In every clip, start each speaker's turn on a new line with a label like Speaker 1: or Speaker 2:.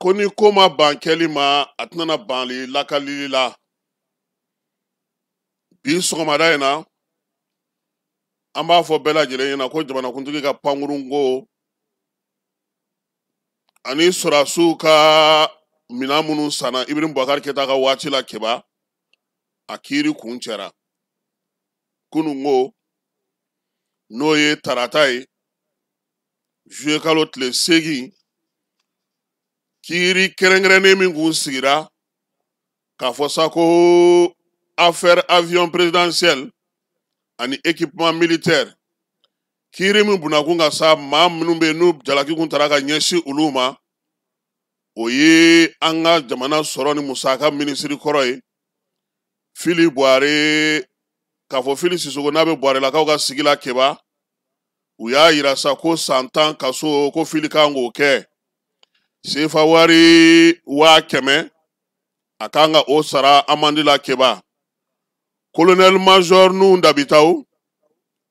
Speaker 1: Ko ni ko ma ban kɛli ma, a tɛna banli lakalili la. Bi sɔgɔmada in na, an b'a fɔ bɛɛ lajɛlen ɲɛna ko jamanakuntigi ka pankurunko ani sɔrɔdasiw ka minɛn minnu sanna Ibrahim Boubacar Keita ka waati la Keba, a kiiri kuncɛra kununko, n'o ye tarata ye, juillet kalo tile 8. Kiiri kɛrɛnkɛrɛnnen min kun sigira k'a fɔ sa ko affaire avion présidentiel ani équipement militaire, kiiri min bunakun ka sa, maa minnu bɛ yen n'u jalaki kun taara ka ɲɛsin olu ma, o ye an ka jamana sɔrɔ ni musaka minisiri kɔrɔ ye, Fili Buware, k'a fɔ Fili Sisoko, n'a bɛ Buwarelakaw ka sigi la Keba. U y'a yira sa ko san 10 kaso, ko Fili kan k'o kɛ. Sefa wari 100,000, a kan ka o sara amandi la Keba. Colonel major Nuhu Dabitaw,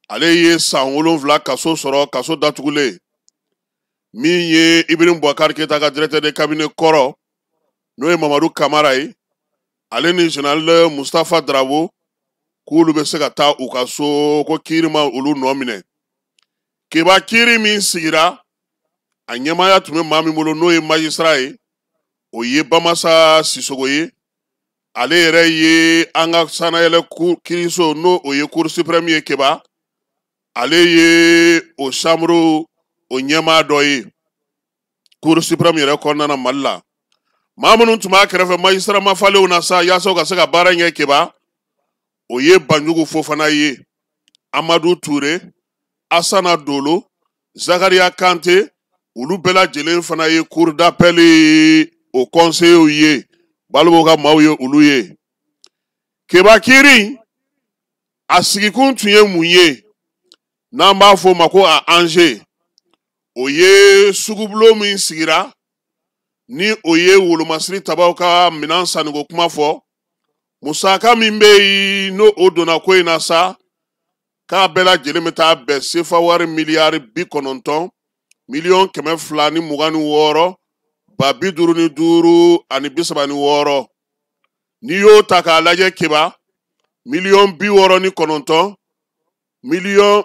Speaker 1: ale ye san 7 kaso sɔrɔ, kaso datugulen. Min ye Ibrahim Boubacar Keita ka directeur de cabinet kɔrɔ, n'o ye Mamadu Kamara ye, ale ni général Mustapha Drabo, k'olu bɛ se ka taa u ka so, ko kiiri ma olu nɔ minɛ. Keba, kiiri min sigira, a ɲɛmaaya tun bɛ maa min bolo, n'o ye magistrat ye, o ye Bamasa Sisogo ye. Ale yɛrɛ ye an ka sanayɛlɛ kiiriso, n'o o ye Cour suprême ye Keba, ale ye o chambre o ɲɛmaa dɔ ye Cour suprême yɛrɛ kɔnɔna na Mali la. Maa minnu tun b'a kɛrɛfɛ magistrat mafalenw na sa, yaasa u ka se ka baara in kɛ Keba, o ye Banjugu Fofana ye, Amadu Ture, Asana Dolo, Zakaria Kante, olu bɛɛ lajɛlen fana ye cour d'appel o conseillers ye, Balibo ka maaw ye olu ye. Keba, kiiri a sigikun tun ye mun ye, n'an b'a fɔ o ma ko a enjeu? O ye sugubulon min sigira, ni o ye wolomasiri tabaw ka minɛn sanniko kuma fɔ, musaka min bɛ yen, n'o o donna ko in na sa, k'a bɛɛ lajɛlen bɛ taa bɛn sefa wari miliyari 90, 226,000 055 ani 36. N'i y'o ta k'a lajɛ Keba, 69 miliyɔn,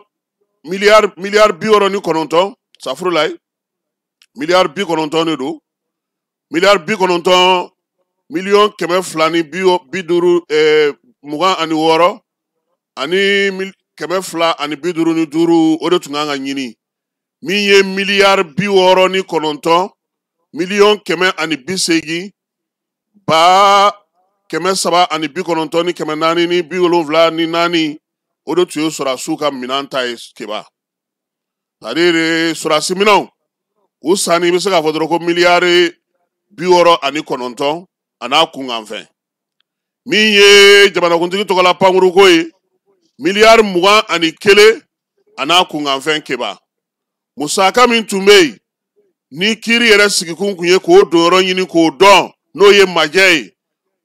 Speaker 1: miliyari 69, safurulayi, miliyari 90 de don, miliyari 90, 250 26 ani 255, o de tun kan ka ɲini. Min ye miliyari 69, 180,000 390 474, o de tun ye sɔrɔdasiw ka minɛn ta ye Keba. C'est-à-dire sɔrɔdasi minɛnw u sanni, i bɛ se k'a fɔ dɔrɔn ko miliyari 69 a n'a kunkanfɛn. Min ye jamanakuntigi tɔgɔla pankuruko ye, miliyari 21 a n'a kunkanfɛn Keba. Musaka min tun bɛ yen, ni kiiri yɛrɛ sigikun kun ye k'o donyɔrɔ ɲini k'o dɔn, n'o ye majɛ ye,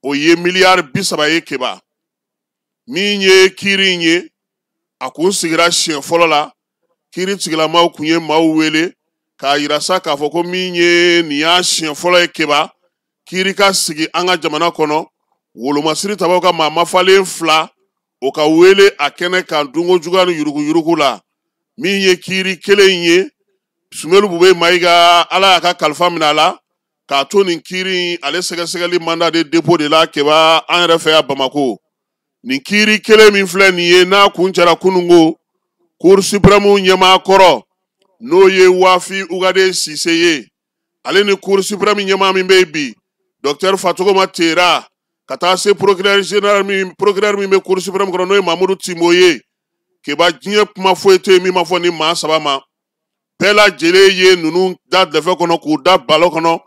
Speaker 1: o ye miliyari 30 ye Keba. Min ye kiiri in ye, a kun sigira siɲɛ fɔlɔ la, kiiri tigilamaw kun ye maaw wele k'a yira sa k'a fɔ ko min ye nin y'a siɲɛ fɔlɔ ye Keba, kiiri ka sigi an ka jamana kɔnɔ, wolomasiri tabaw ka maa mafalen fila, o ka wele a kɛnɛ kan dunko juguya ni yuruguyurugu la. Min ye kiiri kelen in ye, Sumelu Bube Mayiga, Ala y'a ka kalifa minɛ a la k'a to nin kiiri in ale sɛgɛsɛgɛli mandat de dépôt de la Keba, an yɛrɛ fɛ yan Bamako. Nin kiiri kelen min filɛ nin ye, n'a kuncɛra kununko, Cour suprême ɲɛmaa kɔrɔ, n'o ye Wafi Ugade Sise ye, ale ni Cour suprême ɲɛmaa min bɛ yen bi, docteur Fatogoma Tera, ka taa se procureur général min, procureur min bɛ Cour suprême kɔnɔ, n'o ye Mamudu Timbo ye. Keba, diɲɛ kuma foyi tɛ yen min ma fɔ ni maa saba ma. Bɛɛ lajɛlen ye ninnu da dɛfɛ kɔnɔ k'u da balo kɔnɔ,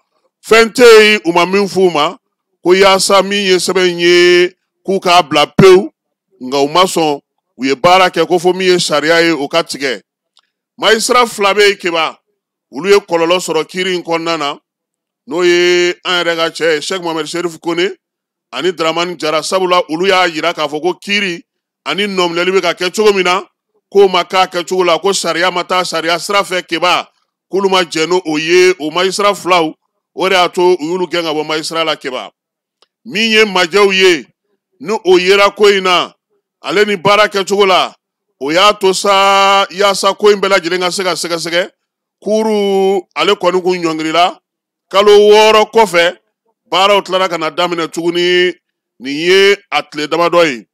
Speaker 1: fɛn tɛ yen u ma min f'u ma, ko yaasa min ye sɛbɛn ye k'u k'a bila pewu, nka u ma sɔn. U ye baara kɛ ko fo min ye sariya ye, o ka tigɛ. Magistrat fila bɛ yen Keba, olu ye kɔlɔlɔ sɔrɔ kiiri in kɔnɔna na, n'o ye an yɛrɛ ka cɛ ye, Sɛki Mohamed Serif Kone ani Dramani Jara. Sabula olu y'a yira k'a fɔ ko kiiri ani nɔminɛli bɛ ka kɛ cogo min na, k'o ma k'a kɛcogo la, ko sariya ma taa sariya sira fɛ Keba, k'olu ma jɛn n'o ye. O magistrat filaw, O de y'a to u y'olu gɛn ka bɔ magistrat la Keba. Min ye majɛw ye ni o yera ko in na ale ni baara kɛcogo la, o y'a to sa yaasa ko in bɛɛ lajɛlen ka se ka sɛgɛsɛgɛ. Kuru ale kɔni kun ɲɔngirila kalo 6 kɔfɛ, baaraw tilara ka na daminɛ tuguni. Nin ye a tile damadɔ ye.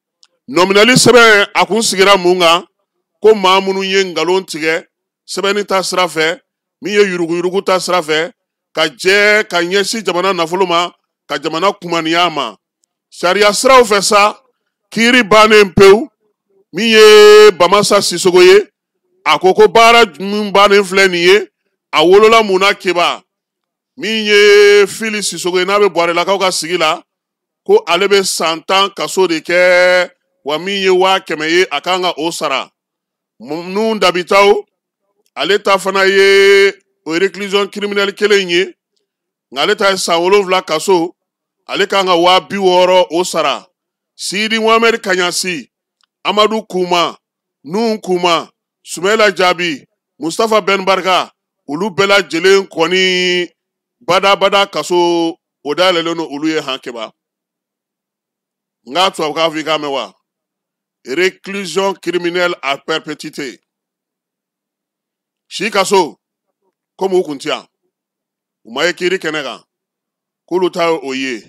Speaker 1: Nɔminɛli sɛbɛn a kun sigira mun kan? Ko maa minnu ye nkalon tigɛ sɛbɛnni ta sira fɛ, min ye yuruguyurugu ta sira fɛ, ka jɛ ka ɲɛsin jamana nafolo ma, ka jamana kumaniya ma. Sariya siraw fɛ sa, kiiri bannen pewu. Min ye Bamasa Sisogo ye, a ko ko baara min bannen filɛ nin ye, a wolola mun na Keba? Min ye Fili Sisogo ye, n'a bɛ Buwarelakaw ka sigi la, ko ale bɛ san 10 kaso de kɛ, wa min ye 100 000 ye, a kan ka o sara. Nun Dabitaw, ale ta fana ye o réclusion criminelle kelen ye, nka ale ta ye san 7 kaso, ale kan ka 60 000 o sara. Sidi Mohamed Kaɲasi, Amadu Kuma, Nun Kuma, Sumayila Jaabi, Mustafa Ben Barka, olu bɛɛ lajɛlen kɔni badabada kaso o dayɛlɛlen don olu ye han Keba. N k'a tubabukan fɔ i k'a mɛn wa? Réclusion criminelle à perpétuité. Si kaso, komi u kun ti yan, u ma ye kiiri kɛnɛ kan, k'olu ta ye o ye.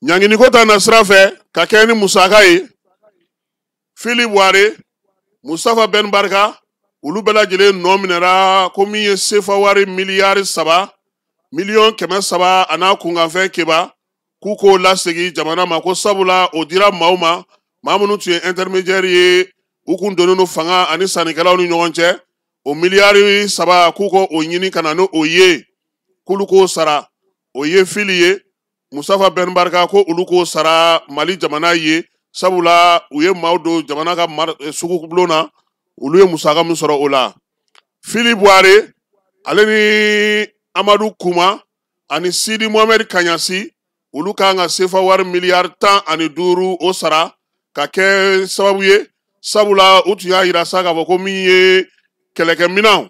Speaker 1: Ɲanginiko ta na sira fɛ ka kɛ ni musaka ye, Fili Buware, Mustafa Ben Barka, olu bɛɛ lajɛlen nɔ minɛra ko min ye sefa wari miliyari 3, miliyɔn 300 a n'a kunkanfɛn Keba, k'u k'o lasegin jamana ma, ko sabula o dira maaw ma, maa minnu tun ye intermédiaire ye, u kun donnen don fanga ani sannikɛlaw ni ɲɔgɔn cɛ. O miliyari 3, k'u k'o ɲini ka na n'o ye, k'olu k'o sara. O ye Fili ye, Mustafa Ben Barka, ko olu k'o sara Mali jamana ye, sabula u ye maaw don jamana ka sugubulon na, olu ye musaka min sɔrɔ o la. Fili Buware, ale ni Amadu Kuma ani Sidi Mohamed Kaɲasi, olu kan ka sefa wari miliyari 15 o sara, ka kɛ sababu ye, sabula u tun y'a yira sa k'a fɔ ko min ye kɛlɛkɛminɛnw,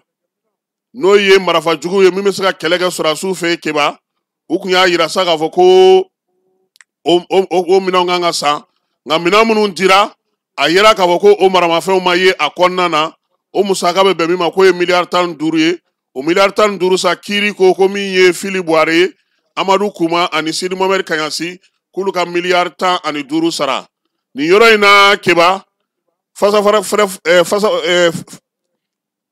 Speaker 1: n'o ye marifajugu ye min bɛ se ka kɛlɛ kɛ sɔrɔdasiw fɛ Keba, u tun y'a yira sa k'a fɔ ko o minɛnw kan ka san, nka minɛn minnu dira, a yira k'a fɔ ko o maramafɛnw ma ye a kɔnɔna na. O musaka bɛ bɛn min ma, k'o ye miliyari 15 ye. O miliyari 15 sa, kiiri ko ko min ye Fili Buware ye, Amadu Kuma ani Sidi Mohamed Kaɲasi, k'olu ka miliyari 15 sara. Nin yɔrɔ in na Keba, fasafara fɛrɛ, fasa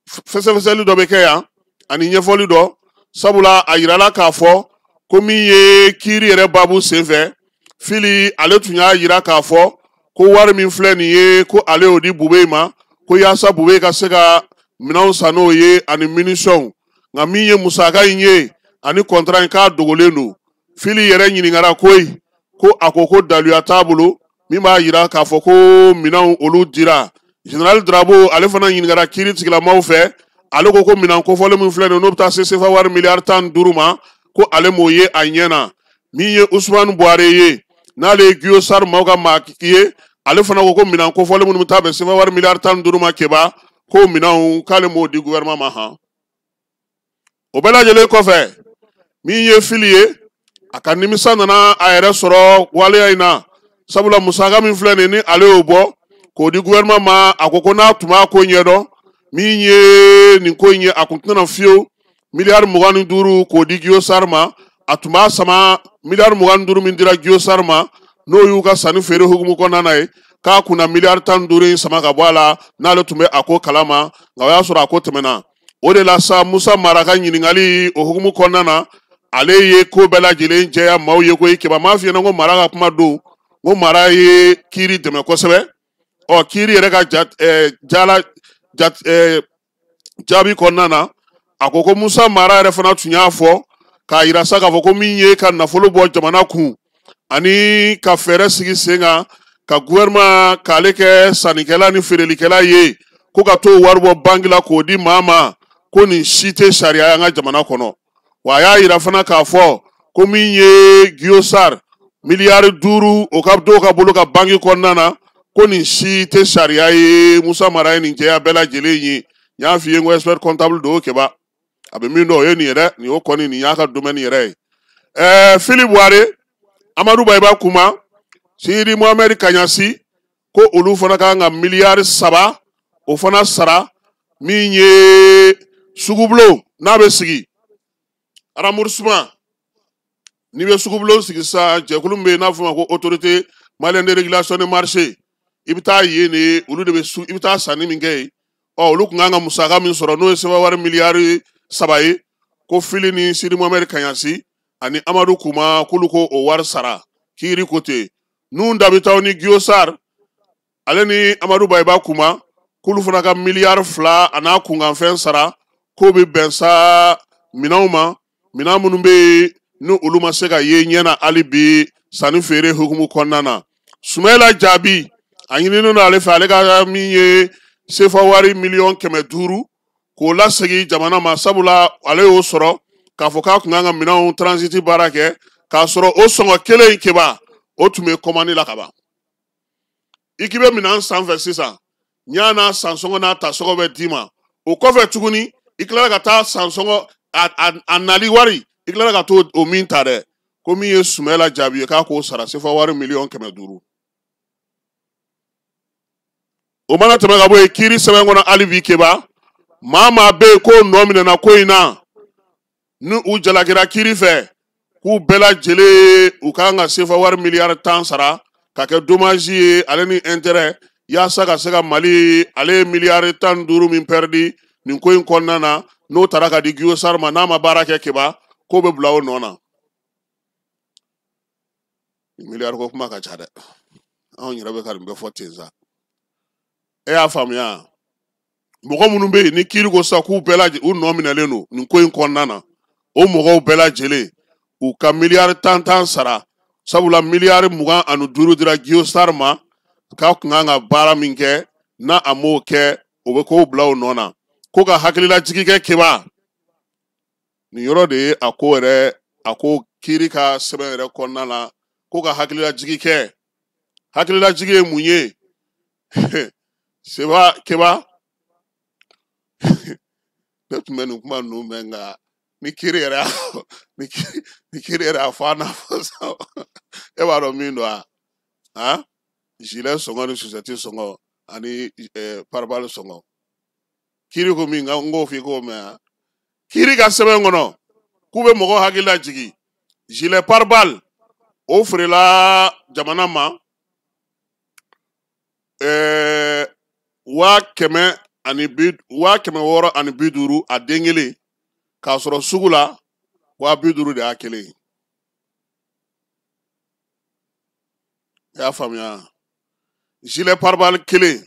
Speaker 1: fɛsɛfɛsɛli dɔ bɛ kɛ yan ani ɲɛfɔli dɔ, sabula a yirala k'a fɔ ko min ye kiiri yɛrɛ baabu senfɛ, Fili ale tun y'a yira k'a fɔ ko wari min filɛ nin ye, ko ale y'o di Bube ma, ko yaasa Bube ka se ka minɛnw san n'o ye ani munitions, nka min ye musaka in ye ani contrat in, k'a dogolen don. Fili yɛrɛ ɲininkara koyi, ko a ko ko daluya t'a bolo min b'a yira k'a fɔ ko minɛnw olu dira. Général Drabo, ale fana ɲininkara kiiri tigilamaw fɛ, ale ko ko minɛn kofɔlen min filɛ nin ye, n'o bɛ taa se sefa wari miliyari 15 ma, ko ale m'o ye a ɲɛ na. Min ye Usumani Buware ye, n'ale ye Guyosar maaw ka maa ye, ale fana ko ko minɛn kofɔlen minnu bɛ taa bɛn sefa wari miliyari 15 ma Keba, ko minɛnw k'ale m'o di gouvernement ma han. O bɛɛ lajɛlen kɔfɛ, min ye Fili ye, a ka nimisa nana a yɛrɛ sɔrɔ waleya in na, sabula musaka min filɛ nin ye, ni ale y'o bɔ k'o di gouvernement ma, a ko ko n'a tun b'a ko ɲɛdɔn, min ye nin ko in ye, a kun tɛna fiyewu miliyari 25 k'o di Guyosar ma. A tun b'a sama miliyari 25 min dira Guyosar ma, n'o y'u ka sanni feere hukumu kɔnɔna na ye, k'a kunna miliyari 15 in sama ka bɔ a la, n'ale tun bɛ a ko kalama, nka o y'a sɔrɔ a ko tɛmɛna. O de la sa, Musa Mara ka ɲininkali o hukumu kɔnɔna na, ale ye ko bɛɛ lajɛlen jɛya maaw ye ko Keba. M'a f'i ɲɛna ko Mara ka kuma don, ko Mara ye kiiri dɛmɛ kosɛbɛ. Ɔ, kiiri yɛrɛ ka ja, jala ja, jaabi kɔnɔna na, a ko ko Musa Mara yɛrɛ fana tun y'a fɔ k'a yira sa k'a fɔ ko min ye ka nafolo bɔ jamana kun ani ka fɛɛrɛ sigi sen kan ka gouvernement k'ale kɛ sannikɛla ni feerelikɛla ye, ko ka t'o wari bɔ banki la k'o di maa ma, ko nin si tɛ sariya ye an ka jamana kɔnɔ. Wa a y'a yira fana k'a fɔ ko min ye Guyosar miliyari 5 o ka dɔw ka bolo ka banki kɔnɔna na, ko nin si tɛ sariya ye. Musa Mara ye nin jɛya bɛɛ lajɛlen ye. N y'a f'i ye n ko expert comptable don Keba, a bɛ min dɔn o ye nin ye dɛ, nin y'o kɔni nin y'a ka domaine yɛrɛ ye. Fili Buware, Amadu Bayiba Kuma, Sidi Mohamed Kaɲasi, ko olu fana kan ka miliyari 3 o fana sara. Min ye sugubulon n'a bɛ sigi remboursement, n'i bɛ sugubulon sigi sisan, jɛkulu min bɛ yen n'a fɔ ma ko Autorité malienne de régulation des marchés, i bɛ taa yen de, olu de bɛ su, i bɛ taa sanni min kɛ yen. Ɔ, olu tun kan ka musaka min sɔrɔ, n'o ye sefa wari miliyari 3 ye, ko Fili ni Sidi Mohamed Kaɲasi ani Amadu Kuma, k'olu ko o wari sara. Kiiri ko ten. Nun Dabitaw ni Guiosar ale ni Amadu Bayiba Kuma, k'olu fana ka miliyari 2 a n'a kunkanfɛn sara, k'o bɛ bɛn sa minɛnw ma, minɛn minnu bɛ yen ni olu ma se ka ye ɲɛ na hali bi sanni feere hukumu kɔnɔna na. Sumayila Jaabi, a ɲininen don ale fɛ, ale ka min ye sefa wari miliyɔn 500 k'o lasegin jamana ma, sabula ale y'o sɔrɔ k'a fɔ k'a tun kan ka minɛnw transit baara kɛ, k'a sɔrɔ o sɔngɔ kelen in keba o tun bɛ commande la ka ban. I k'i bɛ minɛn sanfɛ sisan, ɲa n'a sansɔngɔ n'a tasɔngɔ bɛ d'i ma. O kɔfɛ tuguni, i tilala ka taa sansɔngɔ a nali wari, i tilala ka t'o o min ta dɛ. Ko min ye Sumayila Jaabi ye, k'a k'o sara sefa wari miliyɔn 500. O mana tɛmɛ ka bɔ yen, kiiri sɛbɛn kɔnɔ hali bi keba, maa maa bɛ yen k'o nɔ minɛna ko in na, ni u jalakira kiiri fɛ, k'u bɛɛ lajɛlen u kan ka sefa wari miliyari 10 sara ka kɛ dommage ye ale ni intérêt, yaasa ka se ka Mali ale ye miliyari 15 min pɛridi nin ko in kɔnɔna na, n'o taara ka di Guiosar ma, n'a ma baara kɛ keba, k'o bɛ bila o nɔ na. Miliyari ko kuma ka ca dɛ, anw yɛrɛ bɛ ka nin bɛɛ fɔ ten sa. E y'a faamuya, mɔgɔ minnu bɛ yen ni kiiri ko sisan k'u bɛɛ lajɛlen u nɔ minɛlen don nin ko in kɔnɔna na, o mɔgɔw bɛɛ lajɛlen u ka miliyari tan tan sara, sabula miliyari 25 dira Guiosar ma k'a tun kan ka baara min kɛ, n'a a m'o kɛ, o bɛ k'o bila o nɔ na. Ko ka hakililajigi kɛ keba, nin yɔrɔ de ye a ko yɛrɛ, a ko kiiri ka sɛbɛn yɛrɛ kɔnɔna la, ko ka hakililajigi kɛ. Hakililajigi ye mun ye? Seba keba, ne tun bɛ nin kuma ninnu mɛn, nka ni kiiri yɛrɛ ni kiiri yɛrɛ y'a fɔ, a n'a fɔ sisan, e b'a dɔn min don wa? Han, gilet sɔngɔ ni chaussette sɔngɔ ani pare-balles sɔngɔ, kiiri ko min, n k'o f'i k'o mɛn. Wa kiiri ka sɛbɛn kɔnɔ, k'u bɛ mɔgɔw hakili lajigin, gilet pare-balles o feerela jamana ma waa kɛmɛ ani bi 650 a den kelen, k'a sɔrɔ sugu la 50.000 de y'a kelen ye. I y'a faamuya? Gilet pare-balles kelen,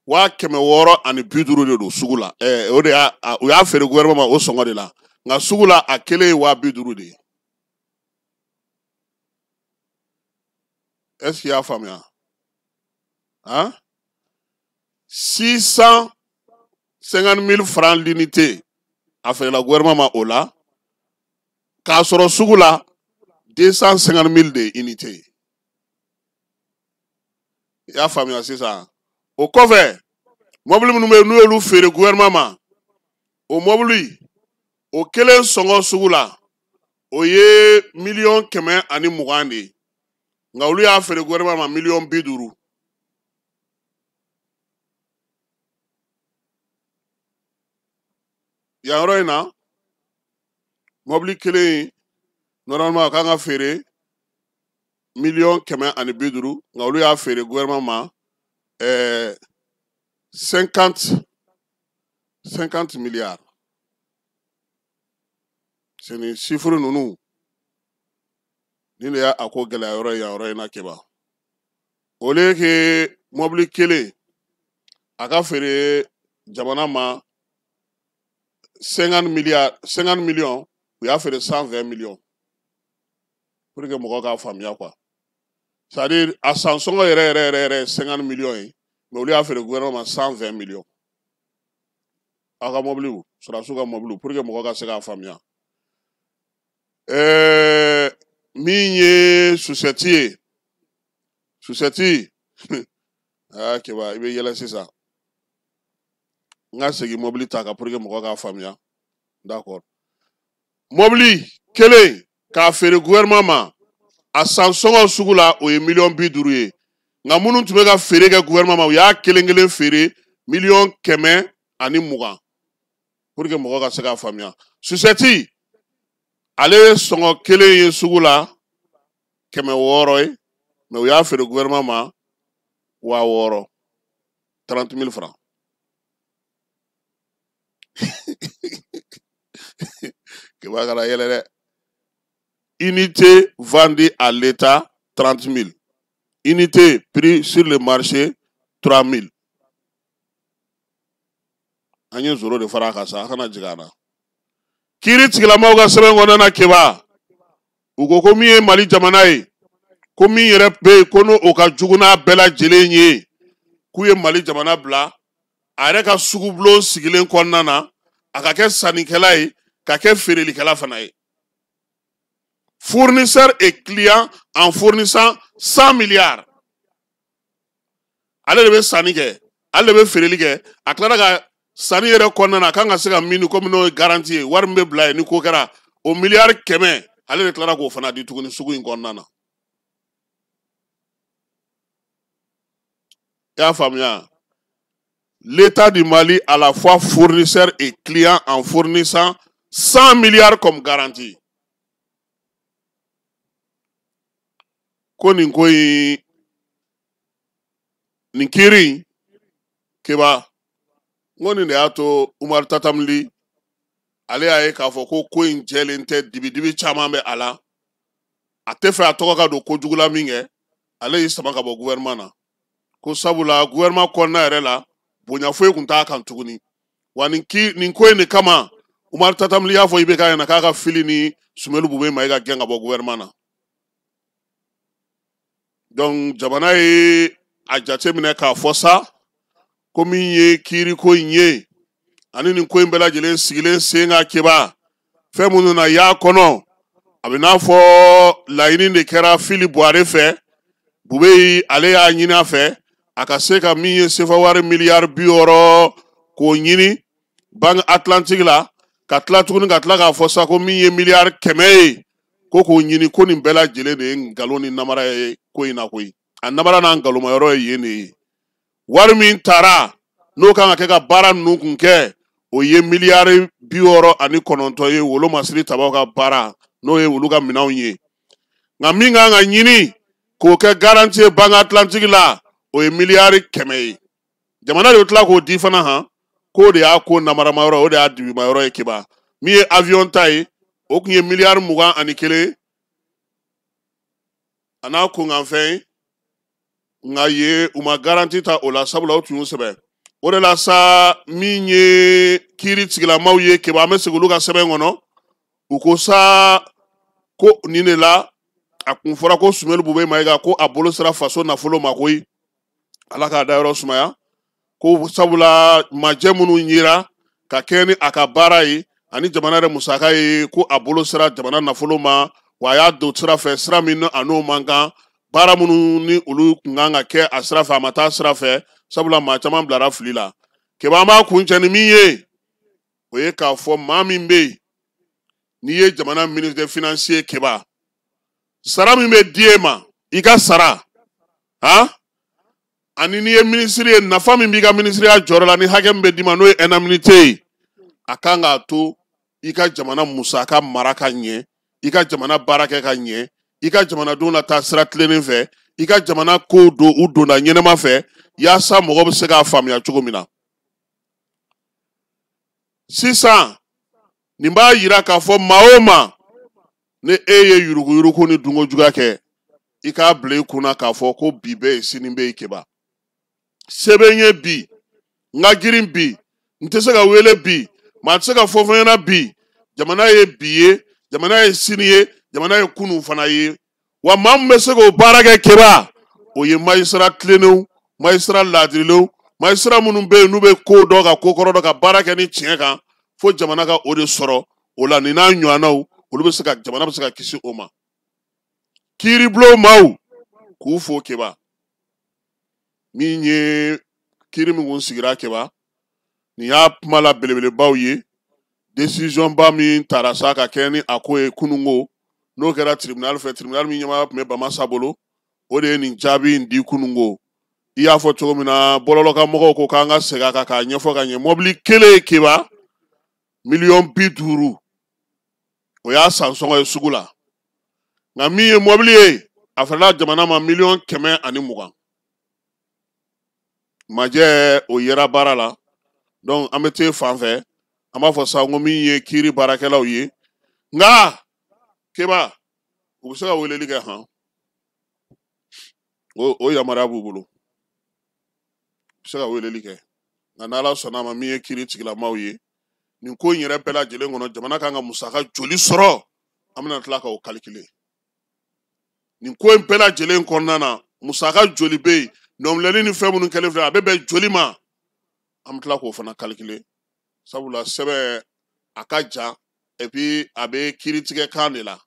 Speaker 1: 650 de don sugu la. O de y'a, u y'a feere gouvernement ma o sɔngɔ de la, nka sugu la a kelen ye 50.000 de ye. Est ce que i y'a faamuya? Han, 650 000 francs l'unité a feerela gouvernement ma o la, k'a sɔrɔ sugu la 250 000 de ye unité ye. I y'a faamuya sisan? O kɔfɛ, mɔbili minnu bɛ yen n'u y'olu feere gouvernement ma, o mɔbili o kelen sɔngɔ sugu la o ye miliyɔn 120 de ye, nka olu y'a feere gouvernement ma miliyɔn 50. Yan yɔrɔ in na, mɔbili kelen normalement a kan ka feere miliyɔn 150, nka olu y'a feere gouvernement ma 50 milliards. C'est nin chiffre ninnu nin de y'a ko gɛlɛya yɔrɔ ye yan yɔrɔ in na keba. Au lieu que mɔbili kelen a ka feere jamana ma 50 milliards, 50 millions, u y'a feere 120 millions, pour que mɔgɔw k'a faamuya quoi. C'est à dire a san sɔngɔ yɛrɛ yɛrɛ yɛrɛ yɛrɛ ye 50 millions ye, mais olu y'a feere gouvernement ma 120 millions. Aw ka mɔbiliw, sɔrɔdasiw ka mɔbiliw, pour que mɔgɔw ka se k'a faamuya. Min ye chaussette ye, chaussette, aa keba, i bɛ yɛlɛ sisan. N ka segin mɔbili ta kan pour que mɔgɔw k'a faamuya. D'accord, mɔbili kelen k'a feere gouvernement ma, a san sɔngɔ sugu la o ye 50 millions ye. Nka minnu tun bɛ ka feere kɛ gouvernement ma, u y'a kelen kelen feere 120 millions, pour que mɔgɔ ka se k'a faamuya. Sucette, ale ye sɔngɔ kelen ye sugu la 600 ye, mais u y'a feere gouvernement ma 6000, 30 000 francs. Keba, kana yɛlɛ dɛ. Unité vendue à l'État 30 000, unité prix sur le marché 3 000. An ye zéro de fara a kan sa, a kana jigin a na. Kiiri tigilamaw ka sɛbɛn kɔnɔna na, Keba, u ko ko min ye Mali jamana ye, ko min yɛrɛ bɛ yen ko n'o o ka jugu n'a bɛɛ lajɛlen ye, k'u ye Mali jamana bila a yɛrɛ ka sugubulon sigilen kɔnɔna na, a ka kɛ sannikɛla ye, ka kɛ feerelikɛla fana ye, fournisseur et client, en fournissant 100 milliards. Ale de bɛ sanni kɛ, ale de bɛ feereli kɛ. A tilara ka sanni yɛrɛ kɔnɔna na, a kan ka se ka min komi n'o ye garantie ye, wari min bɛ bila yen ni ko kɛra, o 100 milliards, ale de tilara k'o fana di tuguni sugu in kɔnɔna na. I y'a faamuya? L'État du Mali à la fois fournisseur et client en fournissant 100 milliards comme garantie. Ko nin ko in, nin kiiri in, Keba, n ko nin de y'a to Umaru Tatam Ly, ale y'a ye k'a fɔ ko ko in jɛlen tɛ, dibidibi caman bɛ a la, a tɛ fɛ a tɔgɔ ka don kojugu la min kɛ, ale y'i sama ka bɔ gouvernement na, ko sabula gouvernement kɔnɔna yɛrɛ la, bonya foyi tun t'a kan tuguni. Wa nin ki nin ko in de kama, Umaru Tatam Ly y'a fɔ IBK ɲɛna k'a ka Fily ni Soumeylou Boubèye Maïga gɛn ka bɔ gouvernement na. Donc jamana ye a jateminɛ k'a fɔ sa ko min ye kiiriko in ye ani nin ko in bɛɛ lajɛlen sigilen sen kan, Keba, fɛn minnu na y'a kɔnɔ, a bɛ n'a fɔ laɲini de kɛra Fily Bouaré fɛ. Boubèye, ale y'a ɲini a fɛ a ka se ka min ye sefa wari 60 milliards k'o ɲini Banque Atlantique la, ka tila tuguni ka tila k'a fɔ sa ko min ye 100 milliards ye, ko k'o ɲini, ko nin bɛɛ lajɛlen de ye nkalon ni namara ye ko in na koyi. A namara n'a nkalonmayɔrɔ ye yen de ye. Wari min taara n'o kan ka kɛ ka baara ninnu kun kɛ, o ye 69 milliards ye, wolomasiri tabaw ka baara, n'o ye olu ka minɛnw ye. Nka min kan ka ɲini k'o kɛ garantie ye Banque Atlantique la, o ye 100 milliards ye. Jamana de bɛ tila k'o di fana han. K'o de y'a ko namaramayɔrɔ, o de y'a dibimayɔrɔ ye. Keba, min ye avion ta ye, o tun ye 21 milliards a n'a kunkanfɛn ye. Nka ye u ma garantie ta o la, sabula o tun y'u sɛbɛn o de la sa. Min ye kiiri tigilamaw ye, Keba, an bɛ segin olu ka sɛbɛn kɔnɔ, u ko sa ko nin de la a kun fɔra ko Soumeylou Boubèye Maïga, ko a bolo sera faso nafolo ma koyi, Ala k'a dayɔrɔ sumaya, ko sabula majɛ minnu yera ka kɛ ni a ka baara ye ani jamana yɛrɛ musaka ye, ko a bolo sera jamana nafolo ma, wa a y'a don sira fɛ, sira min a n'o man kan. Baara minnu ni olu kun kan ka kɛ a sira fɛ, a ma taa sira fɛ, sabula maa caman bilara fili la. Keba, an b'a kuncɛ ni min ye, o ye k'a fɔ maa min bɛ yen n'i ye jamana ministre des finances ye, Keba, sara min bɛ di e ma, i ka sara han, ani n'i ye minisiri ye, nafa min b'i ka minisiriya jɔyɔrɔ la ni hakɛ min bɛ d'i ma, n'o ye indemnité ye, a kan k'a to i ka jamana musaka mara ka ɲɛ, i ka jamana baara kɛ ka ɲɛ, i ka jamanadenw la taa sira tilennen fɛ, i ka jamana kow don u donda ɲɛnɛma fɛ, yaasa mɔgɔ bɛ se k'a faamuya cogo min na. Sisan nin b'a yira k'a fɔ maa o maa, ni e ye yuruguyurugu ni dunkojuguya kɛ, i k'a bila i kunna k'a fɔ ko bi bɛ yen, sini bɛ yen. Keba, se bɛ n ye bi, n ka girin bi, n tɛ se ka wele bi, maa tɛ se ka fɔ fɛn ɲɛna bi. Jamana ye bi ye, jamana ye sini ye, jamana ye kunun fana ye. Wa maa min bɛ se k'o baara kɛ, Keba, o ye magistrat tilennenw, magistrat laadirilenw, magistrat minnu bɛ yen n'u bɛ ko dɔn ka ko kɔrɔ dɔn, ka baara kɛ ni tiɲɛ kan, fo jamana ka o de sɔrɔ. O la, nin n'a ɲɔgɔnnaw, olu bɛ se ka jamana bɛ se ka kisi o ma. Kiiribulon maaw k'u fo. Keba, min ye kiiri min kun sigira, Keba, nin y'a kuma la belebelebaw ye. Décision ba min tara sa ka kɛ ni a ko ye kununko. N'o kɛra tribunal fɛ, tribunal min ɲɛmaaya tun bɛ Bamasa bolo, o de ye nin jaabi in di kununko. I y'a fɔ cogo min na, bɔlɔlɔkan mɔgɔw ko k'an ka segin a kan k'a ɲɛfɔ ka ɲɛ. Mɔbili kelen Keba miliyɔn 50, o y'a san sɔngɔ ye sugu la. Nka min ye mɔbili ye, a feerela jamana ma miliyɔn 120. Majɛ o yera baara la. Donc an bɛ te fan fɛ, an b'a fɔ sa ko min ye kiiri baarakɛlaw ye, nka Keba u bɛ se ka weleli kɛ han, o yamaruya b'u bolo, u bɛ se ka weleli kɛ. Nka n'Ala sɔnna a ma, min ye kiiri tigilamaw ye, nin ko in yɛrɛ bɛɛ lajɛlen kɔnɔ, jamana kan ka musaka joli sɔrɔ, an bɛna tila k'o calculer. Nin ko in bɛɛ lajɛlen kɔnɔna na, musaka joli bɛ yen, nɔminɛli ni fɛn minnu kɛlen filɛ, a bɛ bɛn joli ma, an bɛ tila k'o fana calculer. Sabula sɛbɛn a ka jan, et puis a bɛ kiiritigɛ kan de la.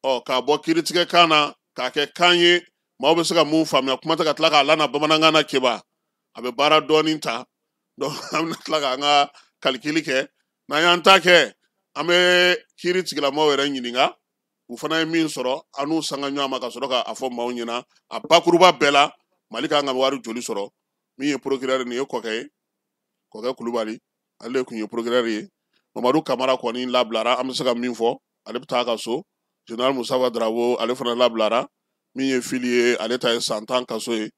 Speaker 1: Ɔ k'a bɔ kiiritigɛ kan na k'a kɛ kan ye maaw bɛ se ka mun faamuya, kuma tɛ ka tila k'a lana bamanankan na Keba, a bɛ baara dɔɔnin ta. Donc an bɛna tila k'an ka calcul kɛ. N'an y'an ta kɛ, an bɛ kiiri tigilamaaw yɛrɛ ɲininka, u fana ye min sɔrɔ, an n'u sanga ɲɔgɔn ma ka sɔrɔ k'a fɔ maaw ɲɛna a bakuruba bɛɛ la, Mali kan ka wari joli sɔrɔ. Min ye procureur, nin ye Kɔkɛ ye, Kɔkɛ Kulubali, ale tun ye procureur ye. Mamadu Kamara kɔni labilara, an bɛ se ka min fɔ, ale bɛ taa a ka so. Général Mustafa Darabo, ale fana labilara. Min ye Fili ye, ale ta ye san 10 kaso ye.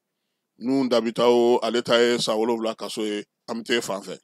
Speaker 1: Nun Dabitawo, ale ta ye san 7 kaso ye. An bɛ t'e fan fɛ.